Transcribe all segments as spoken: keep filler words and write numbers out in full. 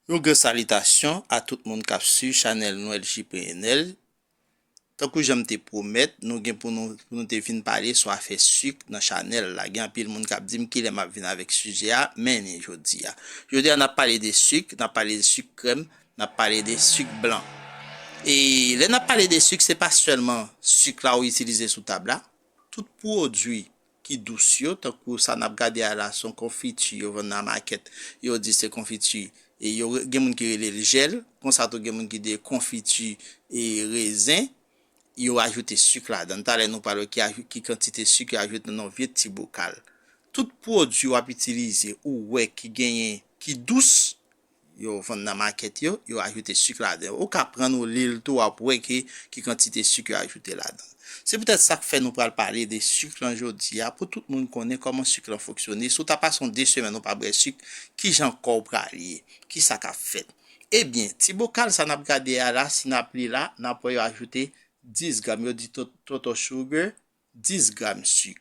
Yon gran salitasyon a tout moun k ap swiv chanèl nou L J P N L. Tankou jan m te pwomèt, nou gen pou nou, pou nou te vin pale sou afè sik nan chanèl la. Gen anpil moun k ap di m kilè m ap vin avèk sijè a, men ni jodi a. Jodi a, n ap pale de sik, n ap pale de sik krèm, n ap pale de sik blan. E lè n ap pale de sik, se pa sèlman sik la ou itilize sou tab la. Tout pwodui ki dous yo, tankou sa n ap gade a la, se yon konfiti yo vann nan makèt, yo di se konfiti, e yo, gen moun ki rele l jèl, konsa tou gen moun ki di konfiti e rezen, yo ajoute sik ladan. Talè nou pral wè ki, ki kantite sik yo ajoute nan yon vye ti bokal. Tout pwodui w ap itilize, ou wè ki genyen, ki dous, yo vann nan makèt yo, yo ajoute sik ladan. Ou ka pran ou li l tou, w ap wè ki, ki kantite sik yo ajoute ladan. Se poutèt sa k fè nou pral pale de sik lan jodi a, pou tout moun konnen kòman sik lan fonksyone. Si w ta pase yon de semèn ou pa bwè sik, ki jan kò w pral ye? Kisa k ap fèt? Ebyen, ti bokal sa n ap gade a la, si n ap li la, n ap wè yo ajoute dis gram, yo di to-, total sugar, dis gram sik.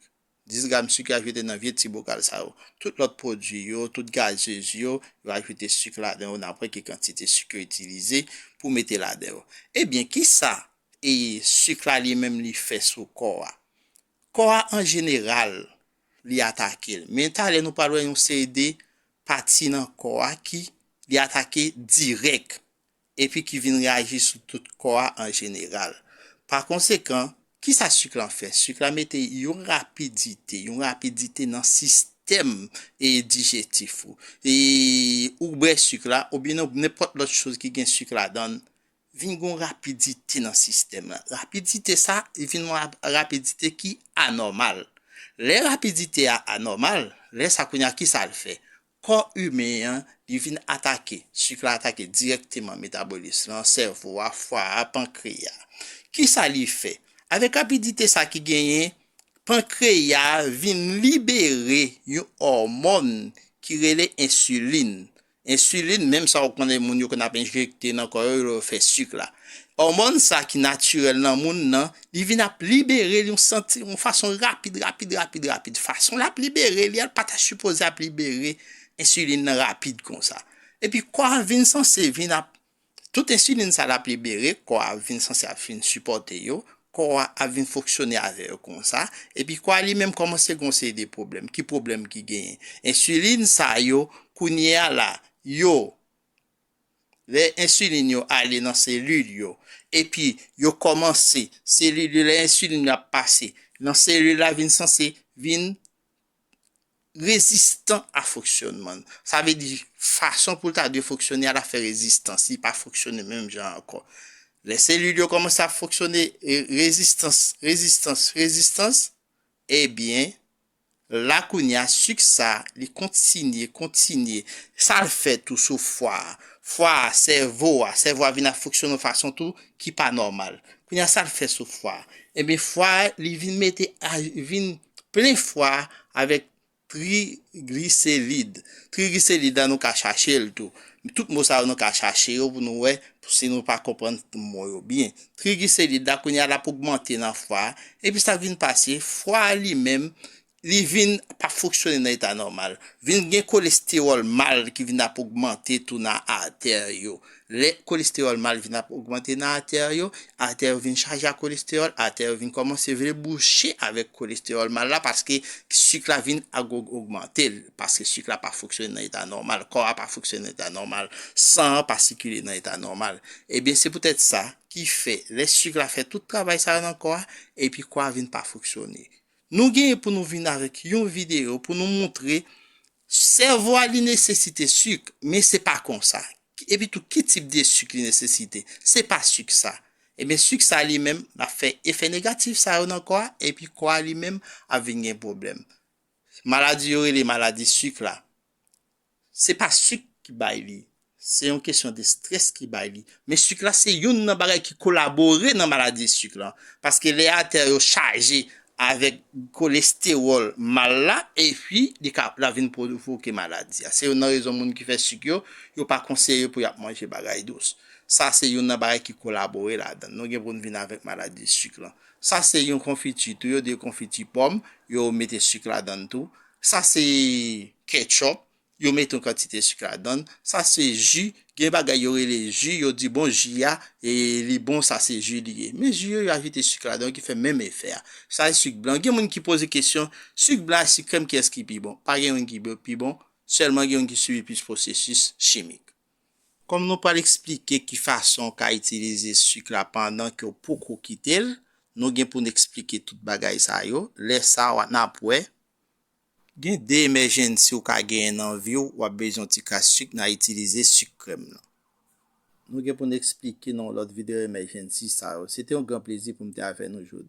Dis gram sik yo ajoute nan vye ti bokal sa yo. Tout lòt pwodui yo, tout gazez yo, yo ajoute sik ladan yo, n ap wè ki kantite sik yo itilize pou mete ladan yo. Ebyen, kisa e sik la li menm li fè sou kò a? Kò a an jeneral, li atake l. Men talè nou pral wè yon seri de pati nan kò a ki li atake dirèk, epi ki vin reyaji sou tout kò a an jeneral. Pa konsekan, kisa sik lan fè? Sik la mete yon rapidite, yon rapidite nan sistèm e dijestif ou. E ou bwè sik la, oubyen nan nenpòt lòt choz ki gen sik ladan l, vin gen yon rapidite nan sistèm la. Rapidite sa, li vin yon rap-, rapidite ki anòmal. Lè rapidite a anòmal, lè sa kounye a kisa l fè? Kò imen an, li vin atake, sik la atake dirèkteman metabolis lan, sèvo a, fwa a, pankreya. Kisa li fè? Avèk rapidite sa ki genyen, pankreya vin libere yon òmòn ki rele ensilin. Ensilin, menm sa ou konnen moun yo konn ap enjekte nan kò yo, yo fè sik la. Òmòn sa ki natirèl nan moun nan, li vin ap libere l yon santi, yon fason rapid, rapid, rapid, rapid. Fason l ap libere li a, l pa ta sipoze ap libere ensilin nan rapid konsa. Epi kò a vin sanse vin ap, tout ensilin sa l ap libere, kò a vin sanse ap vin sipòte yo, kò a ap vin fonksyone avè yo konsa, epi kò a li menm kòmanse gon seri de pwoblèm. Ki pwoblèm ki genyen? Ensilin sa yo, kounye a la, yo, lè ensilin yo ale nan selil yo, epi yo kòmanse, selil yo, lè ensilin yo ap pase nan selil la, vin sanse vin rezistan a fonksyònman l. Sa vle di, fason pou l ta dwe fonksyone a, l ap fè rezistans, li pa fonksyone menm jan ankò. Lè selil yo kòmanse ap fonksyone, e, rezistans, rezistans, rezistans, ebyen, la kounye a, sik sa, li kontinye, kontinye. Sa l fè tou sou fwa a. Fwa a, sèvo a, sèvo a vin ap fonksyone yon fason tou ki pa nòmal. Kounye a, sa l fè sou fwa a? Ebyen, fwa a, li vin mete a, vin plen fwa a avèk trigliselid. Trigliselid la, nou ka chache l tou. Tout mo sa yo, nou ka chache yo pou nou wè, pou si nou pa konprann mo yo byen. Trigliselid la, kounye a, l ap ogmante nan fwa a. Epi sa k vin pase, fwa a li menm, li vin pa fonksyone nan eta nòmal. Vin gen kolestewòl mal ki vin ap ogmante tou nan atè yo. Lè kolestewòl mal vin ap ogmante nan atè yo, atè yo vin chaje ak kolestewòl, atè yo vin kòmanse vle bouche avèk kolestewòl mal la, paske sik la vin ag-, ogmante l, paske sik la pa fonksyone nan eta nòmal, kò a pa fonksyone nan eta nòmal, san an pa sikile nan eta nòmal. Ebyen, se poutèt sa ki fè, lè sik la fè tout travay sa yo nan kò a, epi kò a vin pa fonksyone. Nou genyen pou nou vin avèk yon videyo pou nou montre sèvo a li nesesite sik, men se pa konsa. Epi tou, ki tip de sik li nesesite? Se pa sik sa. Ebyen, sik sa li menm, l ap fè efè negatif sa yo nan kò a, epi kò a li menm ap vin gen pwoblèm. Maladi yo rele maladi sik la. Se pa sik ki bay li, se yon kesyon de estrès ki bay li. Men sik la se youn nan bagay ki kolabore nan maladi sik la. Paske lè atè yo chaje avèk kolestewòl mal la, epi li ka, l ap vin pwovoke maladi a. Se youn nan rezon moun ki fè sik yo, yo pa konseye pou y ap manje bagay dous. Sa se youn nan bagay ki kolabore ladan l. Nou gen pou n vin avèk maladi sik la. Sa se yon konfiti tou, yo di konfiti pòm, yo mete sik ladan l tou. Sa se ketchup, yo mete yon kantite sik ladan l. Sa se ji, gen bagay yo rele ji, yo di bon ji a, e li bon, sa se ji li ye. Men ji yo, yo ajoute sik ladan l ki fè menm efè a. Sa se sik blan. Gen moun ki poze kesyon, sik blan ak sik krèm, kiyès ki pi bon? Pa gen youn ki pi bon, sèlman gen youn ki sibi plis pwosesis chimik. Kòm nou pral eksplike ki fason w ka itilize sik la pandan ke w poko kite l, nou gen pou n eksplike tout bagay sa yo. Lè sa a, n ap wè. Gen de emèjensi ou ka genyen nan vi w, w ap bezwen yon ti kras sik, n a itilize sik krèm nan. Nou gen pou n eksplike nan yon lòt videyo emèjensi sa yo. Se te yon gran plezi pou m te avè nou jodi.